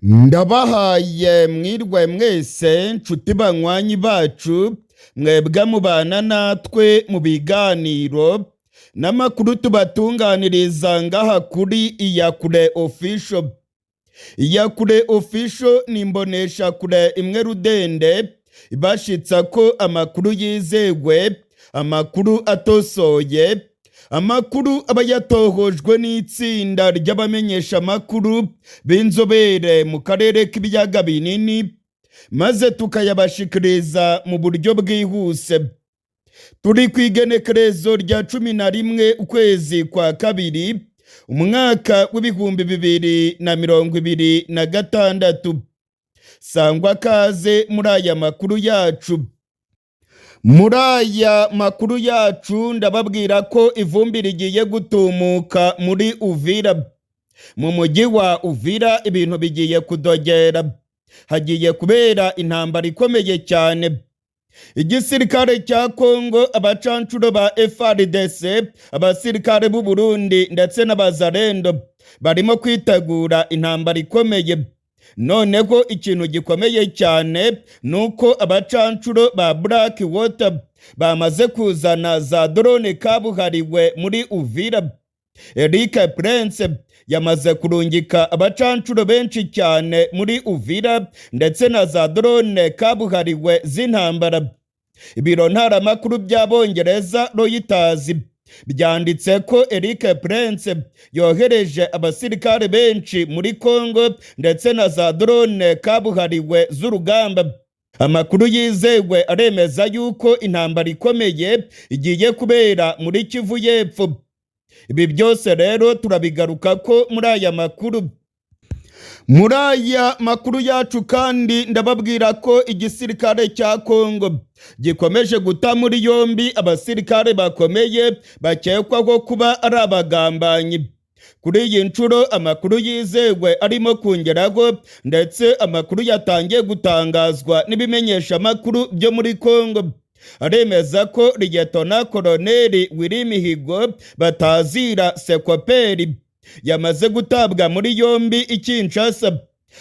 Ndabahaye mwirwe mwese, nshuti banywanyi bacu, mwebwe mubana natwe mu biganiro n'amakuru tubatunganiriza ngaha kuri Iyakure Official. Iyakure Official ni imboneshakure imwe rudende ibashitsa ko amakuru yizewe, amakuru atosoye, amakuru aba yatohojwe n'itsinda ry'abamenyeshamakuru b'inzobere mu karere k'ibiyaga binini, maze tukayabashikiriza mu buryo bwihuse. Turi ku igenekerezo rya 11 ukwezi kwa kabiri, umwaka w'2026. Sangwa kaze muri aya makuru yacu. Muri aya makuru yacu ndababwira ko ivumbi rigiye gutumuka muri Uvira. Mu mujyi wa Uvira ibintu bigiye kudogera, hagiye kubera intambara ikomeye cyane. Igisirikare cya Kongo, abacancuro ba FARDC, abasirikare b'u Burundi ndetse n'abazarendo barimo kwitegura intambara ikomeye. Noneho ikintu gikomeye cyane ni uko abacancuro ba Black Water bamaze kuzana za drone kabuhariwe muri Uvira. Eric Prince yamaze kurungika abacancuro benshi cyane muri Uvira ndetse na za drone kabuhariwe z'intambara. Ibiro ntaramakuru by'Abongereza Reuters byanditse ko Eric Prince yohereje abasirikare benshi muri Congo ndetse na za drone kabuhariwe z'urugamba. Amakuru yizewe aremeza yuko intambara ikomeye igiye kubera muri Kivu y'Epfo. Ibi byose rero turabigaruka ko muri aya makuru. Muri aya makuru yacu kandi ndababwira ko igisirikare cya Kongo gikomeje guta muri yombi abasirikare bakomeye bakekwaho kuba ari abagambanyi. Kuri iyi nshuro amakuru yizewe arimo kongeraho, ndetse amakuru yatangiye gutangazwa n'ibimenyeshamakuru byo muri Kongo, aremeza ko Liyetona Koloneli Willy Mihigo batazira Sekoperi yamaze gutabwa muri yombi i Kinshasa.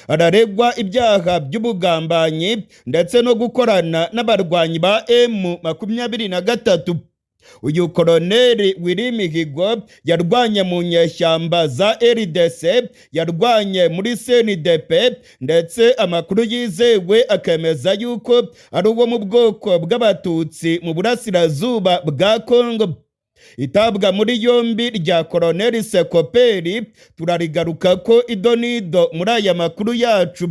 Araregwa ibyaha by'ubugambanyi ndetse no gukorana n'abarwanyi ba M23. Uyu Koloneli Willy Mihigo yarwanye mu nyeshyamba za RDC, yarwanye muri CNDP, ndetse amakuru yizewe akemeza yuko ari uwo mu bwoko bw'Abatutsi mu burasirazuba bwa Kongo. Itabwa muri yombi rya Koloneli Sekoperi turarigaruka ko idonido muri aya makuru yacu.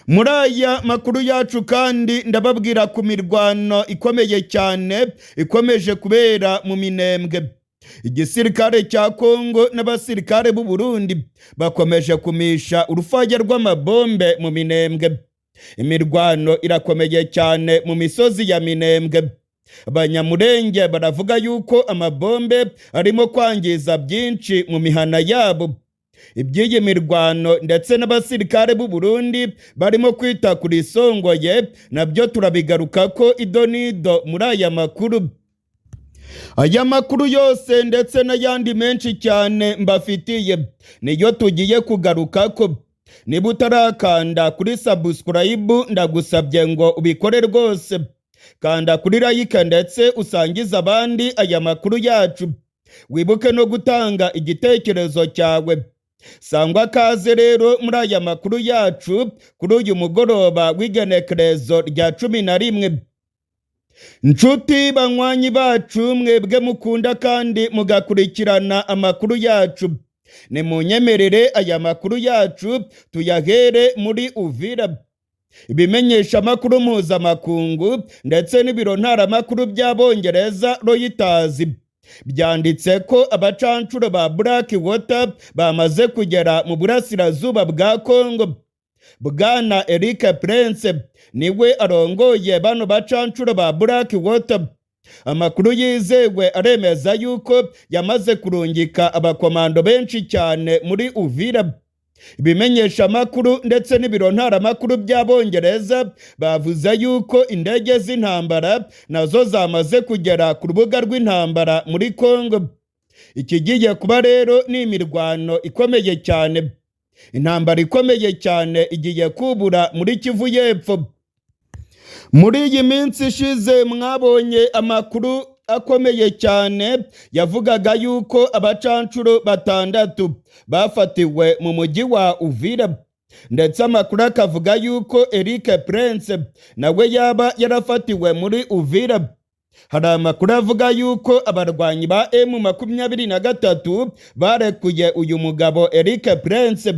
Muri aya makuru yacu kandi ndababwira ku mirwano ikomeye cyane ikomeje kubera mu Minembwe. Igisirikare cya Kongo n'abasirikare b'u Burundi bakomeje kumisha urufaya rw'amabombe mu Minembwe. Imirwano irakomeye cyane mu misozi ya Minembwe. Abanyamurenge baravuga yuko amabombe arimo kwangiza byinshi mu mihana yabo. Iby'iyi mirwano ndetse n'abasirikare b'u Burundi barimo kwita kuri isongoye nabyo turabigaruka ko idonido muri aya makuru. Aya makuru yose ndetse n'ayandi menshi cyane mbafitiye niyo tugiye kugaruka ko. Niba utarakanda kuri subscribe, ndagusabye ngo ubikore rwose. Kanda kuri like ndetse usangize abandi aya makuru yacu. Wibuke no gutanga igitekerezo cyawe. Sangwa kaze rero muri aya makuru yacu kuri uyu mugoroba w'igenekerezo rya 11. Nshuti banywanyi bacu, mwebwe mukunda kandi mugakurikirana amakuru yacu, nimunyemerere aya makuru yacu tuyahere muri Uvira. Ibimenyeshamakuru mpuzamakungu ndetse n'ibiro ntaramakuru by'Abongereza Reuters byanditse ko abacancuro ba Black Water bamaze kugera mu burasirazuba bwa Congo. Bwana Eric Prince niwe arongoye bano bacancuro ba Black Water. Amakuru yizewe aremeza yuko yamaze kurungika abakomando benshi cyane muri Uvira. Ibimenyeshamakuru ndetse n'ibiro ntaramakuru by'Abongereza bavuze yuko indege z'intambara nazo zamaze kugera ku rubuga rw'intambara muri Congo. Ikigiye kuba rero ni imirwano ikomeye cyane. Intambara ikomeye cyane igiye kubura muri Kivu y'Epfo. Muri iyi minsi ishize mwabonye amakuru akomeye cyane yavugaga yuko abacancuro 6 bafatiwe mu mujyi wa Uvira, ndetse amakuru akavuga yuko Eric Prince nawe yaba yarafatiwe muri Uvira. Hari amakuru avuga yuko abarwanyi ba M23 barekuye uyu mugabo Eric Prince.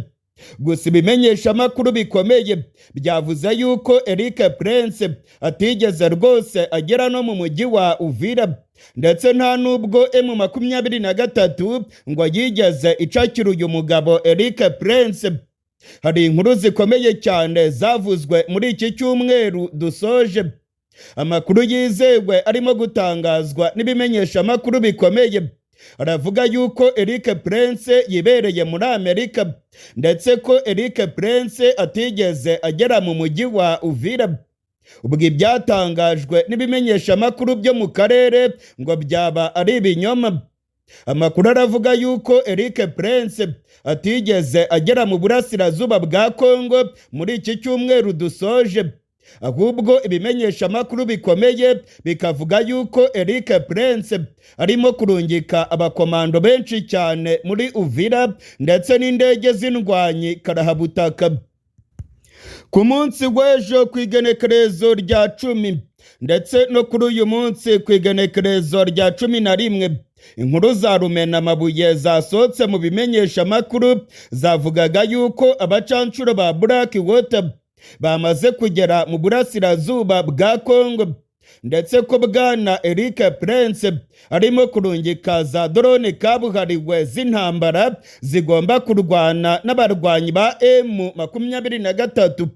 Gusa ibimenyesha amakuru bikomeye byavuze yuko Eric Prince atigeze rwose agera no mu mujyi wa Uvira, ndetse nta nubwo M23 ngo yigeze icakira uyu mugabo Eric Prince. Hari inkuru zikomeye cyane zavuzwe muri iki cyumweru dusoje. Amakuru yizewe arimo gutangazwa n'ibimenyesha amakuru bikomeye aravuga yuko Eric Prince yibereye muri Amerika, ndetse ko Eric Prince atigeze agera mu mujyi wa Uvira. Ubwo ibyatangajwe n'ibimenyesha amakuru byo mu karere ngo byaba ari ibinyoma. Amakuru aravuga yuko Eric Prince atigeze agera mu burasirazuba bwa Kongo muri iki cyumweru dusoje, ahubwo ibimenyesha amakuru bikomeye bikavuga yuko Eric Prince arimo kurungika abakomando benshi cyane muri Uvira, ndetse n'indege z'indwanyi karahabutaka. Ku munsi w'ejo ku igenekerezo rya 10 ndetse no kuri uyu munsi ku igenekerezo rya 11, inkuru za rumena amabuye zasohotse mu bimenyesha amakuru zavugaga yuko abacancuro ba Black Water bamaze kugera mu burasirazuba bwa Kongo, ndetse ko bwana Eric Prince arimo kurungika za drone kabuhariwe z'intambara zigomba kurwana n'abarwanyi ba M23.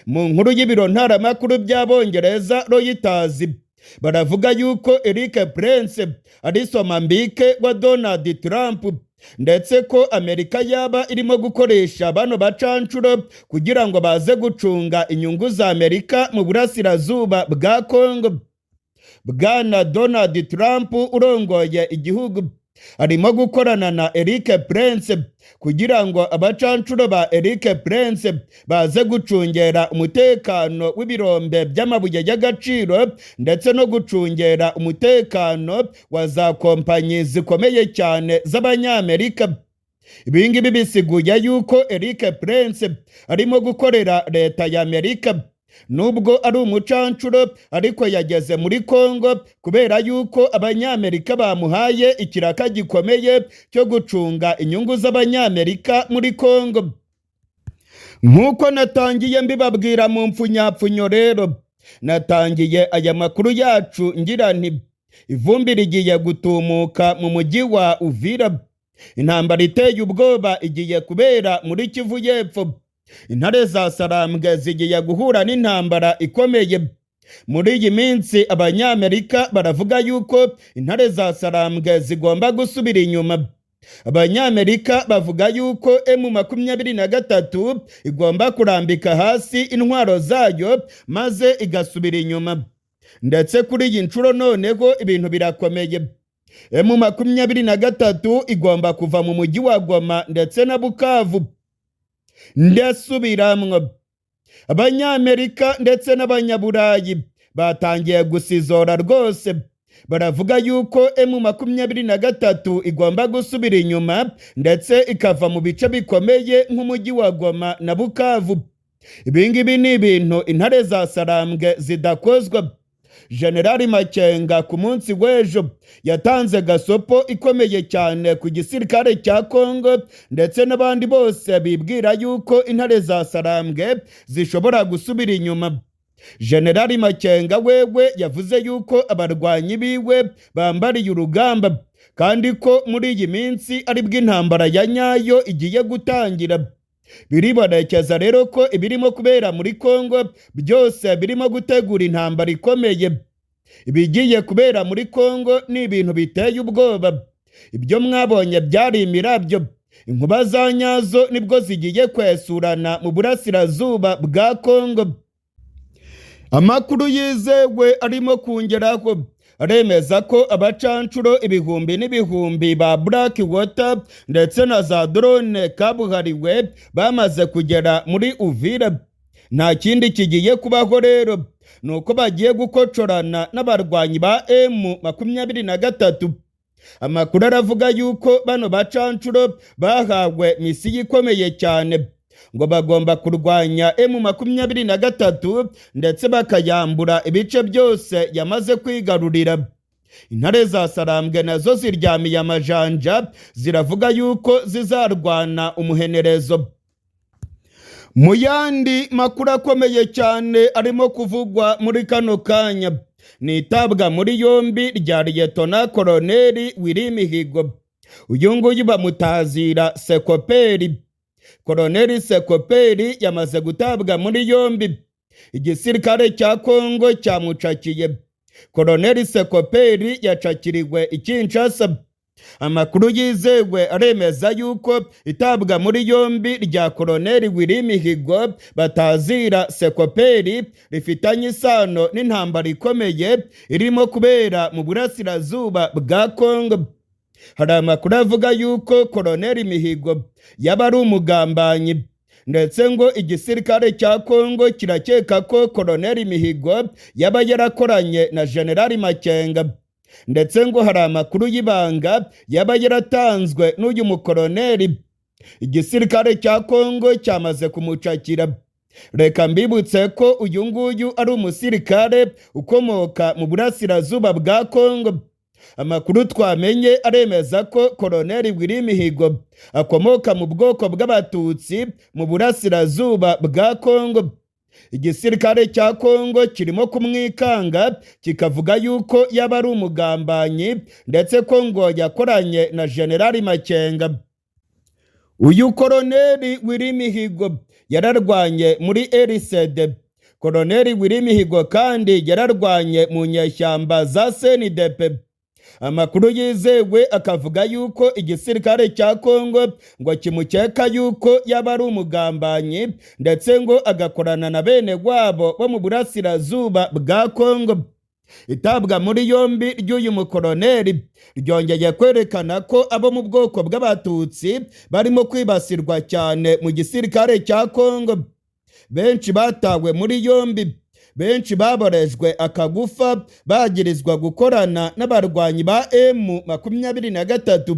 Mu nkuru y'ibiro ntaramakuru by'Abongereza Reuters baravuga yuko Eric Prince ari somambike wa Donald Trump, ndetse ko Amerika yaba irimo gukoresha bano bacancuro kugira ngo baze gucunga inyungu za Amerika mu burasirazuba bwa Kongo. Bwana Donald Trump urongoye igihugu arimo gukorana na Eric Prince kugira ngo abacancuro ba Eric Prince baze gucungera umutekano w'ibirombe by'amabuye y'agaciro, ndetse no gucungera umutekano wa za kompanyi zikomeye cyane z'Abanyamerika. Ibi ngibi bisiguye yuko Eric Prince arimo gukorera leta ya Amerika. Nubwo ari umucancuro ariko yageze muri Kongo kubera yuko Abanyamerika bamuhaye ikiraka gikomeye cyo gucunga inyungu z'Abanyamerika muri Kongo. Nk'uko natangiye mbibabwira mu mpfunyapfunyo rero, natangiye aya makuru yacu ngira nti ivumbi rigiye gutumuka mu mujyi wa Uvira. Intambara iteye ubwoba igiye kubera muri Kivu y'Epfo. Intare za Sarambwe zigiye guhura n'intambara ikomeye. Muri iyi minsi Abanyamerika baravuga yuko intare za Sarambwe zigomba gusubira inyuma. Abanyamerika bavuga yuko M23 igomba kurambika hasi intwaro zayo maze igasubira inyuma. Ndetse kuri iyi nshuro noneho ibintu birakomeye. M23 igomba kuva mu mujyi wa Goma ndetse na Bukavu. Ndasubiramwo, Abanyamerika ndetse n'Abanyaburayi batangiye gusizora rwose, baravuga yuko M23 igomba gusubira inyuma ndetse ikava mu bice bikomeye nk'umujyi wa Goma na Bukavu. Ibi ngibi ni ibintu intare za Sarambwe zidakozwa. Generali Makenga ku munsi w'ejo yatanze gasopo ikomeye cyane ku gisirikare cya Kongo ndetse n'abandi bose bibwira yuko intare za Sarambwe zishobora gusubira inyuma. Generali Makenga wewe yavuze yuko abarwanyi biwe bambariye urugamba, kandi ko muri iyi minsi ari bw'intambara ya nyayo igiye gutangira. Biribonekeza rero ko ibirimo kubera muri Kongo byose birimo gutegura intambara ikomeye. Ibigiye kubera muri Kongo ni ibintu biteye ubwoba. Ibyo mwabonye byari imirabyo, inkuba za nyazo nibwo zigiye kwesurana mu burasirazuba bwa Kongo. Amakuru yizewe arimo kongeraho Aremeza ko abacancuro ibihumbi n'ibihumbi ba Black Water ndetse na za drone kabuhariwe bamaze kugera muri Uvira. Nta kindi kigiye kubaho rero, ni uko bagiye gukocorana n'abarwanyi ba M23. Amakuru aravuga yuko bano bacancuro bahawe misiyo ikomeye cyane, ngo bagomba kurwanya M23 ndetse bakayambura ibice byose yamaze kwigarurira. Intare za Sarambwe nazo ziryamiye amajanja, ziravuga yuko zizarwana umuhenerezo. Mu yandi makuru akomeye cyane arimo kuvugwa muri kano kanya ni itabwa muri yombi rya Liyetona Koloneli Willy Mihigo. Uyu nguyu bamutazira Sekoperi. Koloneli Sekoperi yamaze gutabwa muri yombi, igisirikare cya Kongo cyamucakiye. Koloneli Sekoperi yacakiriwe i Kinshasa. Amakuru yizewe aremeza yuko itabwa muri yombi rya Koloneli Willy Mihigo batazira Sekoperi rifitanye isano n'intambara ikomeye irimo kubera mu burasirazuba bwa Kongo. Hari amakuru avuga yuko Koloneli Mihigo yaba ari umugambanyi, ndetse ngo igisirikare cya Kongo kirakeka ko Koloneli Mihigo yaba yarakoranye na Generali Makenga, ndetse ngo hari amakuru y'ibanga yaba yaratanzwe n'uyu mukoloneli. Igisirikare cya Kongo cyamaze kumucakira. Reka mbibutse ko uyu nguyu ari umusirikare ukomoka mu burasirazuba bwa Kongo. Amakuru twamenye aremeza ko Koloneli Willy Mihigo akomoka mu bwoko bw'Abatutsi mu burasirazuba bwa Kongo. Igisirikare cya Kongo kirimo kumwikanga, kikavuga yuko yaba ari umugambanyi, ndetse ko ngo yakoranye na Generali Makenga. Uyu Koloneli Willy Mihigo yararwanye muri RCD. Koloneli Willy Mihigo kandi yararwanye mu nyeshyamba za CNDP. Amakuru yizewe akavuga yuko igisirikare cya Kongo ngo kimukeka yuko yaba ari umugambanyi, ndetse ngo agakorana na bene wabo bo mu burasirazuba bwa Kongo. Itabwa muri yombi ry'uyu mukoloneli ryongeye kwerekana ko abo mu bwoko bw'Abatutsi barimo kwibasirwa cyane mu gisirikare cya Kongo. Benshi batawe muri yombi, benshi baborejwe akagufa, bagirizwa gukorana n'abarwanyi ba M23.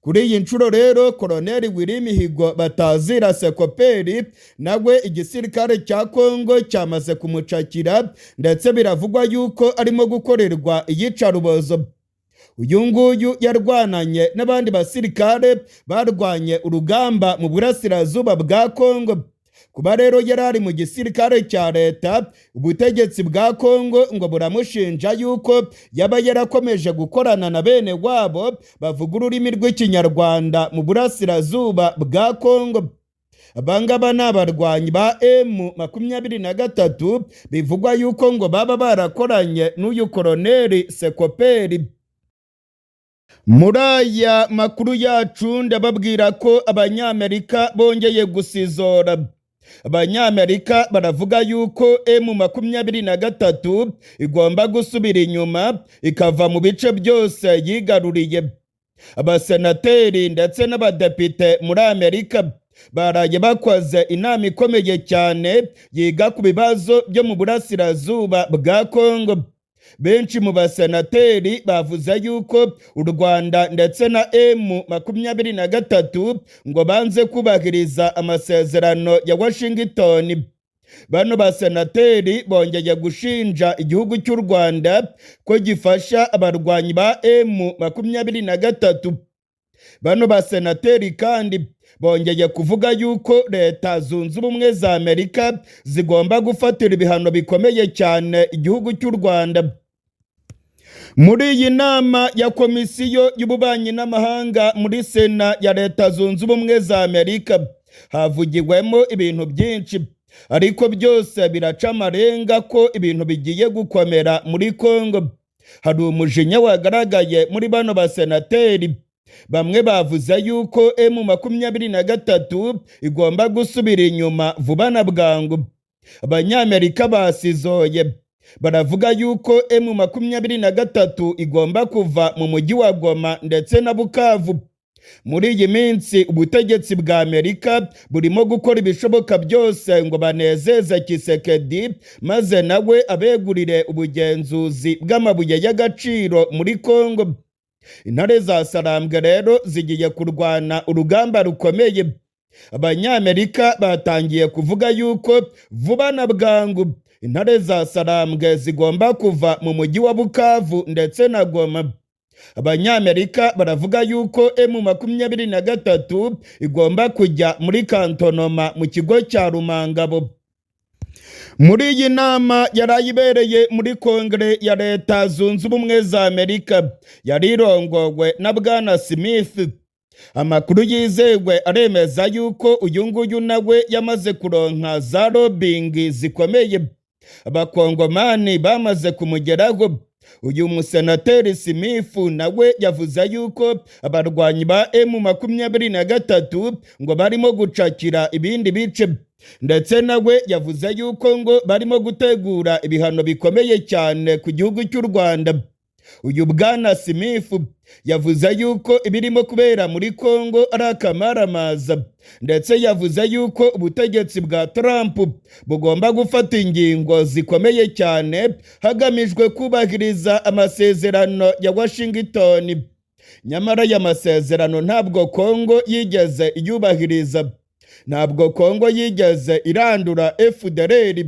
Kuri iyi nshuro rero Koloneli Willy Mihigo batazira Sekoperi nawe igisirikare cya Kongo cyamaze kumucakira, ndetse biravugwa yuko arimo gukorerwa iyicarubozo. Uyu nguyu yarwananye n'abandi basirikare barwanye urugamba mu burasirazuba bwa Kongo. Kuba rero yari ari mu gisirikare cya leta, ubutegetsi bwa Kongo ngo buramushinja yuko yaba yarakomeje gukorana na bene wabo bavuga ururimi rw'Ikinyarwanda mu burasirazuba bwa Kongo. Abangaba ni abarwanyi ba M23 bivugwa yuko ngo baba barakoranye n'uyu Koloneli Sekoperi. Muri aya makuru yacu ndababwira ko Abanyamerika bongeye gusizora. Abanyamerika baravuga yuko M23 igomba gusubira inyuma ikava mu bice byose yigaruriye. Abasenateri ndetse n'abadepite muri Amerika baraye bakoze inama ikomeye cyane yiga ku bibazo byo mu burasirazuba bwa Kongo. Benshi mu basenateri bavuze yuko u Rwanda ndetse na M23 ngo banze kubahiriza amasezerano ya Washington. Bano basenateri bongeye gushinja igihugu cy'u Rwanda ko gifasha abarwanyi ba M23. Bano basenateri kandi bongeye kuvuga yuko Leta Zunze Ubumwe za Amerika zigomba gufatira ibihano bikomeye cyane igihugu cy'u Rwanda. Muri iyi nama ya Komisiyo y'Ububanyi n'Amahanga muri Sena ya Leta Zunze Ubumwe za Amerika havugiwemo ibintu byinshi, ariko byose biraca amarenga ko ibintu bigiye gukomera muri Kongo. Hari umujinya wagaragaye muri bano basenateri. Bamwe bavuze yuko M23 igomba gusubira inyuma vuba na bwangu. Abanyamerika basizoye. Baravuga yuko M23 igomba kuva mu mujyi wa Goma ndetse na Bukavu. Muri iyi minsi ubutegetsi bwa Amerika burimo gukora ibishoboka byose ngo banezeze Tshisekedi, maze nawe abegurire ubugenzuzi bw'amabuye y'agaciro muri Kongo. Intare za Sarambwe rero zigiye kurwana urugamba rukomeye. Abanyamerika batangiye kuvuga yuko vuba na bwangu intare za Sarambwe zigomba kuva mu mujyi wa Bukavu ndetse na Goma. Abanyamerika baravuga yuko M23 igomba kujya muri cantonnement mu kigo cya Rumangabo. Muri iyi nama yarayibereye muri Kongere ya Leta Zunze Ubumwe za Amerika, yari irongowe na Bwana Smith. Amakuru yizewe aremeza yuko uyu nguyu nawe yamaze kuronka za lobbying zikomeye. Abakongomani bamaze kumugeraho. Uyu musenateri Smith nawe yavuze yuko abarwanyi ba M23 ngo barimo gucakira ibindi bice, ndetse nawe yavuze yuko ngo barimo gutegura ibihano bikomeye cyane ku gihugu cy'u Rwanda. Uyu Bwana Smith yavuze yuko ibirimo kubera muri Kongo ari akamaramaza, ndetse yavuze yuko ubutegetsi bwa Trump bugomba gufata ingingo zikomeye cyane hagamijwe kubahiriza amasezerano ya Washington. Nyamara aya masezerano ntabwo Kongo yigeze iyubahiriza, ntabwo Kongo yigeze irandura FDLR.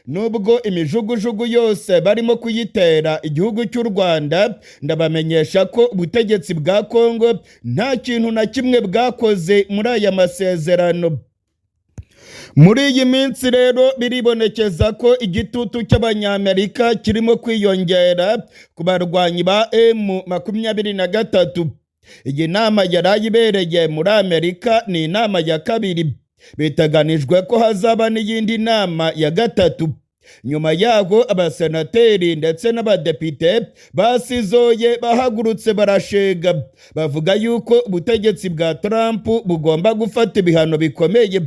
Nubwo imijugujugu yose barimo kuyitera igihugu cy'u Rwanda, ndabamenyesha ko ubutegetsi bwa Kongo nta kintu na kimwe bwakoze muri aya masezerano. Muri iyi minsi rero biribonekeza ko igitutu cy'Abanyamerika kirimo kwiyongera ku barwanyi ba M23. Iyi nama yari ibereye muri Amerika ni inama ya kabiri. Biteganijwe ko hazaba n'iyindi nama ya gatatu. Nyuma yaho abasenateri ndetse n'abadepite basizoye, bahagurutse barashega, bavuga yuko ubutegetsi bwa Trump bugomba gufata ibihano bikomeye.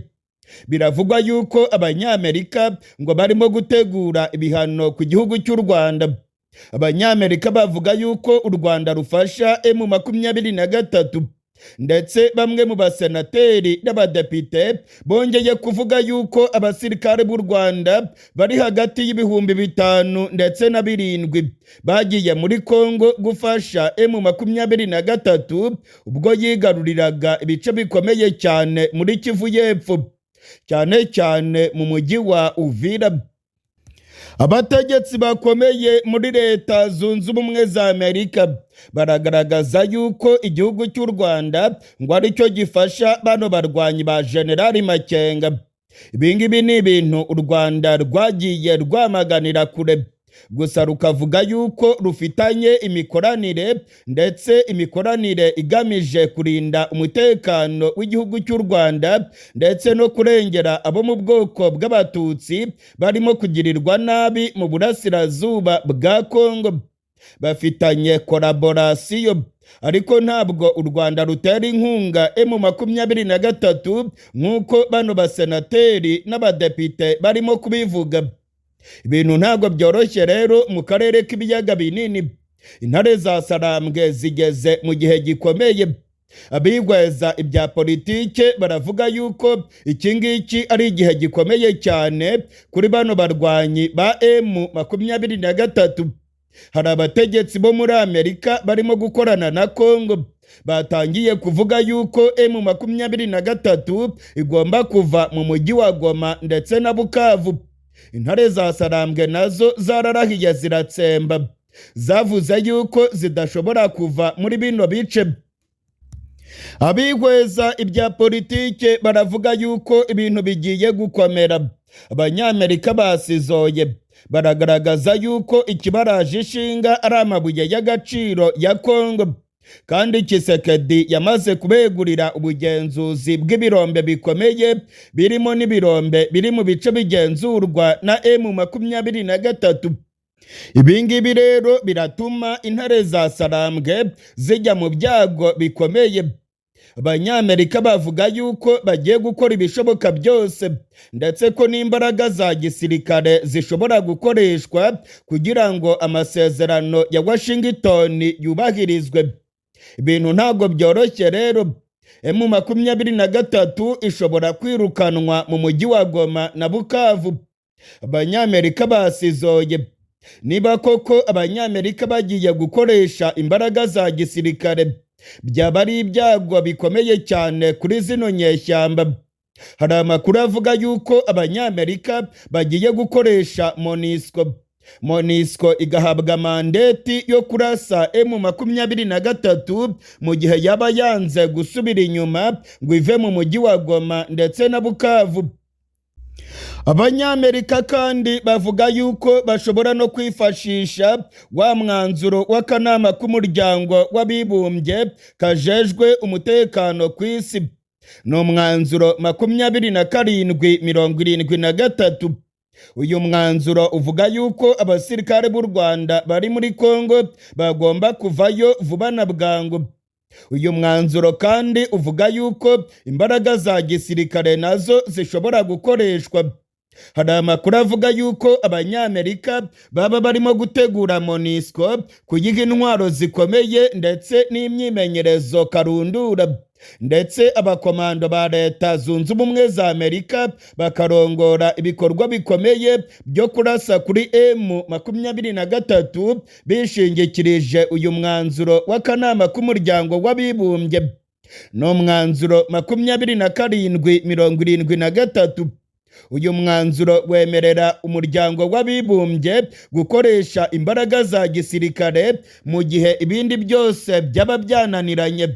Biravugwa yuko Abanyamerika ngo barimo gutegura ibihano ku gihugu cy'u Rwanda. Abanyamerika bavuga yuko u Rwanda rufasha M23, ndetse bamwe mu basenateri n'abadepite bongeye kuvuga yuko abasirikare b'u Rwanda bari hagati y'5,000 ndetse na 7 bagiye muri Kongo gufasha M23 ubwo yigaruriraga ibice bikomeye cyane muri Kivu y'Epfo, cyane cyane mu mujyi wa Uvira. Abategetsi bakomeye muri Leta Zunze Ubumwe za Amerika baragaragaza yuko igihugu cy'u Rwanda ngo aricyo gifasha bano barwanyi ba Generali Makenga. Ibingibi ni ibintu u Rwanda rwagiye rwamaganira kure, gusa rukavuga yuko rufitanye imikoranire, ndetse imikoranire igamije kurinda umutekano w'igihugu cy'u Rwanda ndetse no kurengera abo mu bwoko bw'Abatutsi barimo kugirirwa nabi mu burasirazuba bwa Kongo. Bafitanye collaboration, ariko ntabwo u Rwanda rutera inkunga M23 nk'uko bano basenateri n'abadepite barimo kubivuga. Ibintu ntabwo byoroshye rero mu karere k'Ibiyaga Binini. Intare za Sarambwe zigeze mu gihe gikomeye. Abigweza ibya politike baravuga yuko iki ngiki ari igihe gikomeye cyane kuri bano barwanyi ba M23. Hari abategetsi bo muri Amerika barimo gukorana na Kongo batangiye kuvuga yuko M23 igomba kuva mu mujyi wa Goma ndetse na Bukavu. Intare za Sarambwe nazo zararahiye ziratsemba, zavuze yuko zidashobora kuva muri bino bice. Abihweza ibya politike baravuga yuko ibintu bigiye gukomera. Abanyamerika basizoye, baragaragaza yuko ikibaraje ishinga ari amabuye y'agaciro ya Kongo, kandi Tshisekedi yamaze kubegurira ubugenzuzi bw'ibirombe bikomeye, birimo n'ibirombe biri mu bice bigenzurwa na M23. Ibi ngibi rero biratuma intare za Sarambwe zijya mu byago bikomeye. Abanyamerika bavuga yuko bagiye gukora ibishoboka byose, ndetse ko n'imbaraga za gisirikare zishobora gukoreshwa kugira ngo amasezerano ya Washington yubahirizwe. Ibintu ntabwo byoroshye rero. M23 ishobora kwirukanwa mu mujyi wa Goma na Bukavu. Abanyamerika basizoye. Niba koko Abanyamerika bagiye gukoresha imbaraga za gisirikare, byaba ari ibyago bikomeye cyane kuri zino nyeshyamba. Hari amakuru avuga yuko Abanyamerika bagiye gukoresha MONUSCO, MONUSCO igahabwa mandate yo kurasa M23 mu gihe yaba yanze gusubira inyuma ngo ive mu mujyi wa Goma ndetse na Bukavu. Abanyamerika kandi bavuga yuko bashobora no kwifashisha wa mwanzuro w'akanama k'Umuryango w'Abibumbye kajejwe umutekano ku isi. Ni umwanzuro 2773. Uyu mwanzuro uvuga yuko abasirikare b'u Rwanda bari muri Kongo bagomba kuvayo vuba na bwangu. Uyu mwanzuro kandi uvuga yuko imbaraga za gisirikare nazo zishobora gukoreshwa. Hari amakuru avuga yuko Abanyamerika baba barimo gutegura MONUSCO kuyiha intwaro zikomeye ndetse n'imyimenyerezo karundura, ndetse abakomando ba Leta Zunze Ubumwe za Amerika bakarongora ibikorwa bikomeye byo kurasa kuri M23 bishingikirije uyu mwanzuro w'akanama k'Umuryango w'Abibumbye. Ni umwanzuro 2773. Uyu mwanzuro wemerera Umuryango w'Abibumbye gukoresha imbaraga za gisirikare mu gihe ibindi byose byaba byananiranye.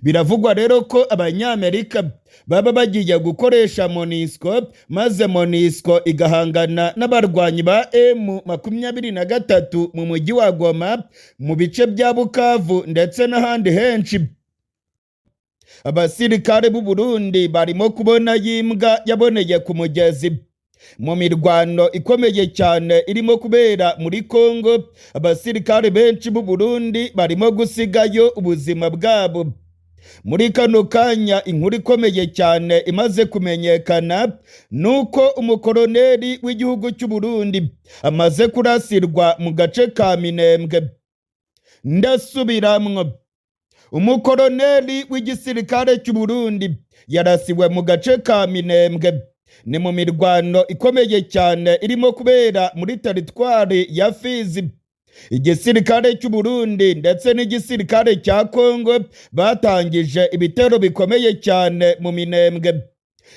Biravugwa rero ko Abanyamerika baba bagiye gukoresha MONUSCO, maze MONUSCO igahangana n'abarwanyi ba M23 mu mujyi wa Goma, mu bice bya Bukavu ndetse n'ahandi henshi. Abasirikare b'u Burundi barimo kubona y'imbwa yaboneye ku mugezi. Mu mirwano ikomeye cyane irimo kubera muri Kongo, abasirikare benshi b'u Burundi barimo gusigayo ubuzima bwabo. Muri kano kanya, inkuru ikomeye cyane imaze kumenyekana nuko umukoroneri w'igihugu cy'u Burundi amaze kurasirwa mu gace ka Minembwe. Ndasubiramwo, umukoroneri w'igisirikare cy'u Burundi yarasiwe mu gace ka Minembwe. Ni mu mirwano ikomeye cyane irimo kubera muri teritwari ya Fizi. Igisirikare cy'u Burundi ndetse n'igisirikare cya Kongo batangije ibitero bikomeye cyane mu Minembwe.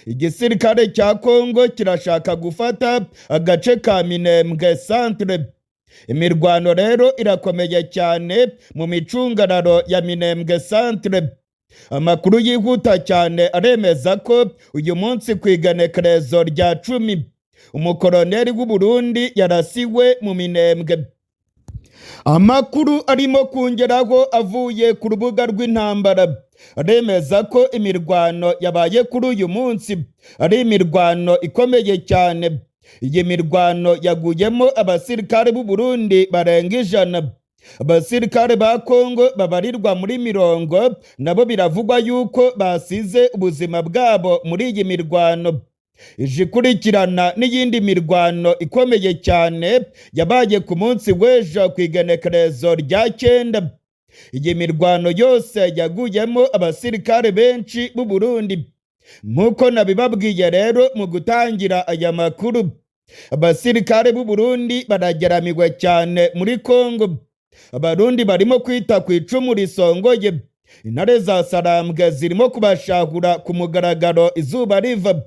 Igisirikare cya Kongo kirashaka gufata agace ka Minembwe centre. Imirwano rero irakomeye cyane mu micungararo ya Minembwe centre. Amakuru yihuta cyane aremeza ko uyu munsi ku igenekerezo rya 10 umukoroneri w'u Burundi yarasiwe mu Minembwe. Amakuru arimo kongeraho avuye ku rubuga rw'intambara aremeza ko imirwano yabaye kuri uyu munsi ari imirwano ikomeye cyane. Iyi mirwano yaguyemo abasirikare b'u Burundi barenga 100. Abasirikare ba Kongo babarirwa muri mirongo nabo biravugwa yuko basize ubuzima bwabo muri iyi mirwano. Ije ikurikirana n'iyindi mirwano ikomeye cyane yabaye ku munsi w'ejo ku igenekerezo rya 9. Iyi mirwano yose yaguyemo abasirikare benshi b'u Burundi. Nk'uko nabibabwiye rero mu gutangira aya makuru, abasirikare b'u Burundi barageramiwe cyane muri Kongo. Abarundi barimo kwita ku icumu risongoye. Intare za Sarambwe zirimo kubashahura ku mugaragaro izuba riva.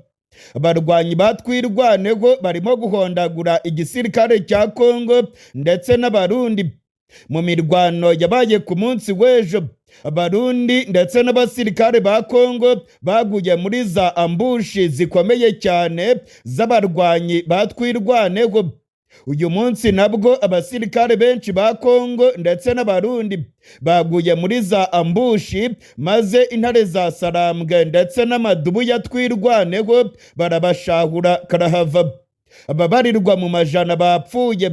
Abarwanyi batwirwaneho barimo guhondagura igisirikare cya Kongo ndetse n'Abarundi. Mu mirwano yabaye ku munsi w'ejo, Abarundi ndetse n'abasirikare ba Kongo baguye muri za ambush zikomeye cyane z'abarwanyi batwirwaneho. Uyu munsi nabwo abasirikare benshi ba Kongo ndetse n'Abarundi baguye muri za ambush, maze intare za Sarambwe ndetse n'amadubu ya Twirwaneho barabashahura karahava. Ababarirwa mu majana bapfuye.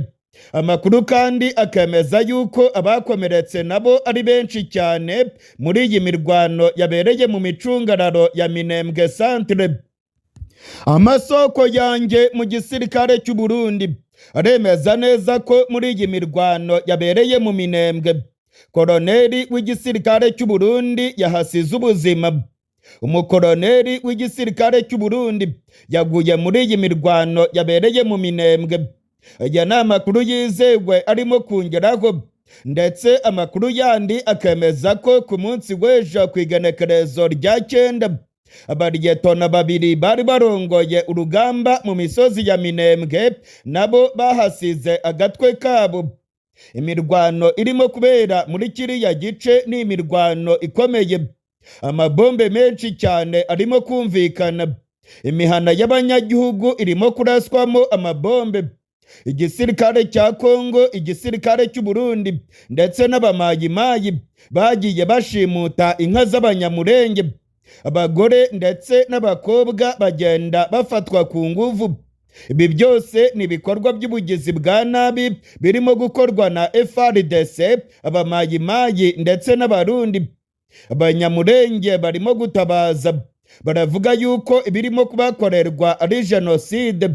Amakuru kandi akemeza yuko abakomeretse nabo ari benshi cyane muri iyi mirwano yabereye mu micungararo ya Minembwe Centre. Amasoko yanjye mu gisirikare cy'u Burundi aremeza neza ko muri iyi mirwano yabereye mu Minembwe, koroneri w'igisirikare cy'u Burundi yahasize ubuzima. Umukoroneri w'igisirikare cy'u Burundi yaguye muri iyi mirwano yabereye mu Minembwe. Aya ni amakuru yizewe arimo kongeraho, ndetse amakuru yandi akemeza ko ku munsi w'ejo ku igenekerezo rya 9 abariyetona babiri bari barongoye urugamba mu misozi ya Minembwe nabo bahasize agatwe kabo. Imirwano irimo kubera muri kiriya gice ni imirwano ikomeye, amabombe menshi cyane arimo kumvikana, imihana y'abanyagihugu irimo kuraswamo amabombe. Igisirikare cya Kongo, igisirikare cy'u Burundi ndetse n'abamayimayi bagiye bashimuta inka z'Abanyamurenge, abagore ndetse n'abakobwa bagenda bafatwa ku nguvu. Ibi byose ni ibikorwa by'ubugizi bwa nabi birimo gukorwa na FARDC, abamayimayi ndetse n'Abarundi. Abanyamurenge barimo gutabaza, baravuga yuko ibirimo kubakorerwa ari jenoside.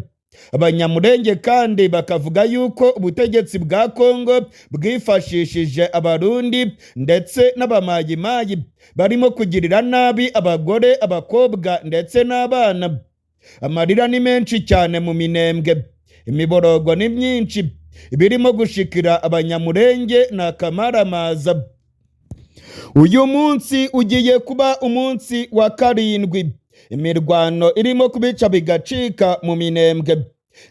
Abanyamurenge kandi bakavuga yuko ubutegetsi bwa Kongo bwifashishije Abarundi ndetse n'abamayimayi barimo kugirira nabi abagore, abakobwa ndetse n'abana. Amarira ni menshi cyane mu Minembwe, imiborogo ni myinshi, ibirimo gushikira Abanyamurenge ni akamaramaza. Uyu munsi ugiye kuba umunsi wa 7, imirwano irimo kubica bigacika mu Minembwe.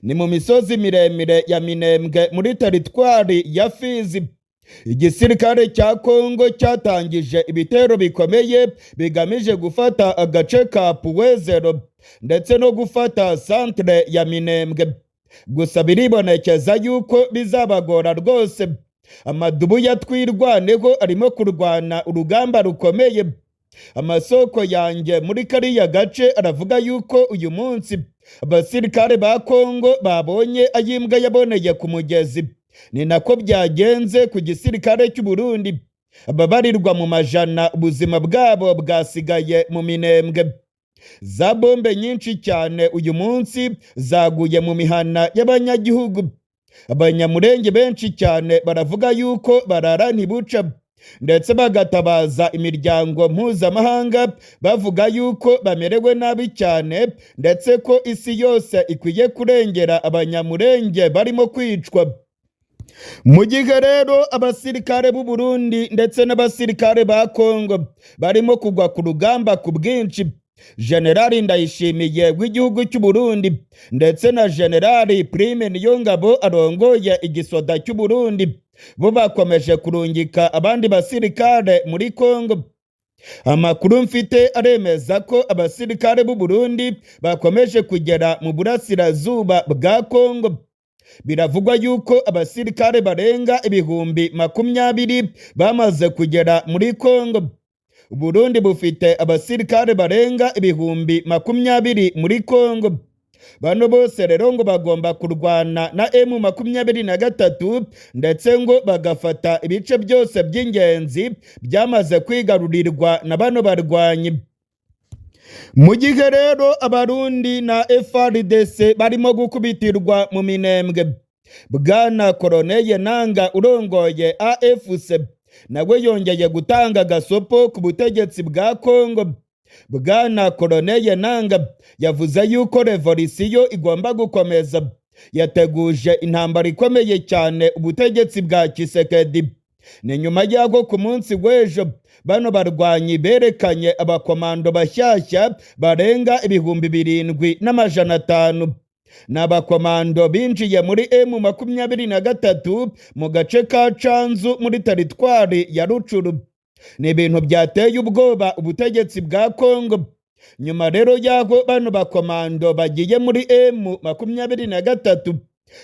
Ni mu misozi miremire ya Minembwe muri teritwari ya Fizi. Igisirikare cya Kongo cyatangije ibitero bikomeye bigamije gufata agace ka Puwezero ndetse no gufata santere ya Minembwe. Gusa biribonekeza yuko bizabagora rwose. Amadubu ya Twirwaneho arimo kurwana urugamba rukomeye. Amasoko yanjye muri kariya gace aravuga yuko uyu munsi abasirikare ba Kongo babonye ayimbwa yaboneye ku mugezi. Ni nako byagenze ku gisirikare cy'u Burundi. Ababarirwa mu majana ubuzima bwabo bwasigaye mu Minembwe. Za bombe nyinshi cyane uyu munsi zaguye mu mihana y'abanyagihugu. Abanyamurenge benshi cyane baravuga yuko barara ntibuca, ndetse bagatabaza imiryango mpuzamahanga bavuga yuko bamerewe nabi cyane, ndetse ko isi yose ikwiye kurengera Abanyamurenge barimo kwicwa. Mu gihe rero abasirikare b'u Burundi ndetse n'abasirikare ba Kongo barimo kugwa ku rugamba ku bwinshi, Generali Ndayishimiye w'igihugu cy'u Burundi ndetse na Generali Prime Niyongabo arongoye igisoda cy'u Burundi bo bakomeje kurungika abandi basirikare muri Kongo. Amakuru mfite aremeza ko abasirikare b'u Burundi bakomeje kugera mu burasirazuba bwa Kongo. Biravugwa yuko abasirikare barenga 20,000 bamaze kugera muri Kongo. Burundi bufite abasirikare barenga 20,000 muri Kongo. Bano bose rero ngo bagomba kurwana na M23 ndetse ngo bagafata ibice byose by'ingenzi byamaze kwigarurirwa na bano barwanyi. Mu gihe rero Abarundi na FARDC barimo gukubitirwa mu Minembwe, Bwana Koroneye Nanga urongoye AFC nawe yongeye gutanga agasopo ku butegetsi bwa Kongo. Bwana Koroneye Nanga yavuze yuko revolisiyo igomba gukomeza. Yateguje intambara ikomeye cyane ubutegetsi bwa Tshisekedi. Ni nyuma y'aho ku munsi w'ejo bano barwanyi berekanye abakomando bashyashya barenga 7,500. Ni abakomando binjiye muri M23 mu gace ka Canzu muri teritwari ya Rucuru. Ni ibintu byateye ubwoba ubutegetsi bwa Kongo. Nyuma rero y'aho bano bakomando bagiye muri M23,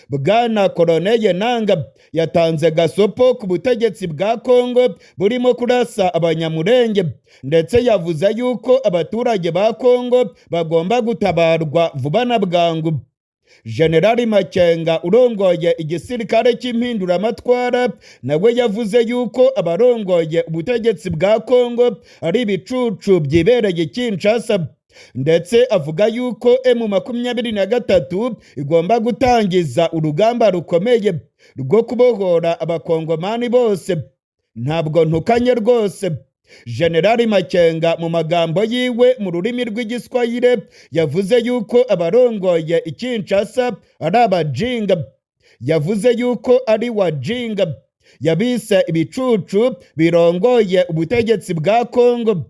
Bwana Koroneye Nanga yatanze gasopo ku butegetsi bwa Kongo burimo kurasa Abanyamurenge, ndetse yavuze yuko abaturage ba Kongo bagomba gutabarwa vuba na bwangu. Generali Makenga urongoye igisirikare cy'impinduramatwara nawe yavuze yuko abarongoye ubutegetsi bwa Kongo ari ibicucu byibereye Kinshasa, ndetse avuga yuko M23 igomba gutangiza urugamba rukomeye rwo kubohora Abakongomani bose. Ntabwo ntukanye rwose. Generali Makenga mu magambo yiwe mu rurimi rw'Igiswahili yavuze yuko abarongoye Ikinshasa ari abajinga, yavuze yuko ari wajinga, yabise ibicucu birongoye ubutegetsi bwa Kongo.